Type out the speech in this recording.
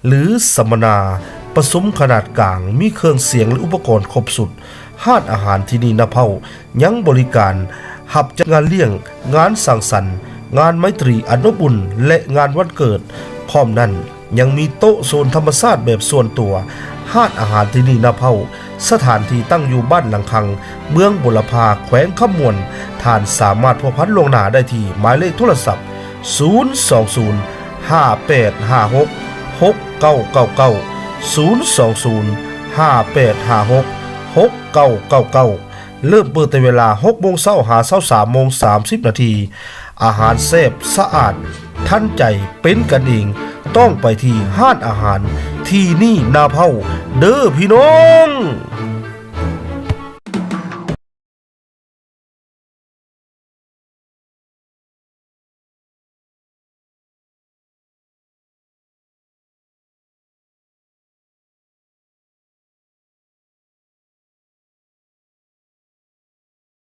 ຫຼື ສຳມະນາ ປະຊຸມຂະໜາດກາງ ມີເຄື່ອງສຽງ ແລະ ອຸປະກອນຄົບຊຸດ. ຮ້ານອາຫານທີ່ນີ້ນາເພົ້າ ຍັງບໍລິການຮັບຈັດງານລ້ຽງ, ງານສັງສັນ, ງານໄມຕີອັນອົບອຸ່ນ ແລະ ງານວັນເກີດ. ພ້ອມນັ້ນ ຍັງມີໂຕະໂຊນທຳມະຊາດແບບສ່ວນຕົວ. ຮ້ານອາຫານທີ່ນີ້ນາເພົ້າ ສະຖານທີ່ຕັ້ງຢູ່ບ້ານຫຼັງຄັງ, ເມືອງບົວລະພາ, ແຂວງຄຳມ່ວນ. ທ່ານສາມາດພົວພັນລ່ວງໜ້າໄດ້ທີ່ໝາຍເລກໂທລະສັບ ສູນສອງສູນ ຫ້າແປດຫ້າຫົກ ຫົກເກົ້າເກົ້າເກົ້າ, ສູນສອງສູນ ຫ້າແປດຫ້າຫົກ ຫົກເກົ້າເກົ້າເກົ້າ. ເລີ່ມເປີດແຕ່ເວລາຫົກໂມງເຊົ້າຫາຊາວສາມໂມງສາມສິບນາທີ. ອາຫານແຊບ, ສະອາດ, ທັນໃຈ, ເປັນກັນເອງ, ຕ້ອງໄປທີ່ຮ້ານອາຫານທີ່ນີ້ນາເພົ້າເດີ້ພີ່ນ້ອງ.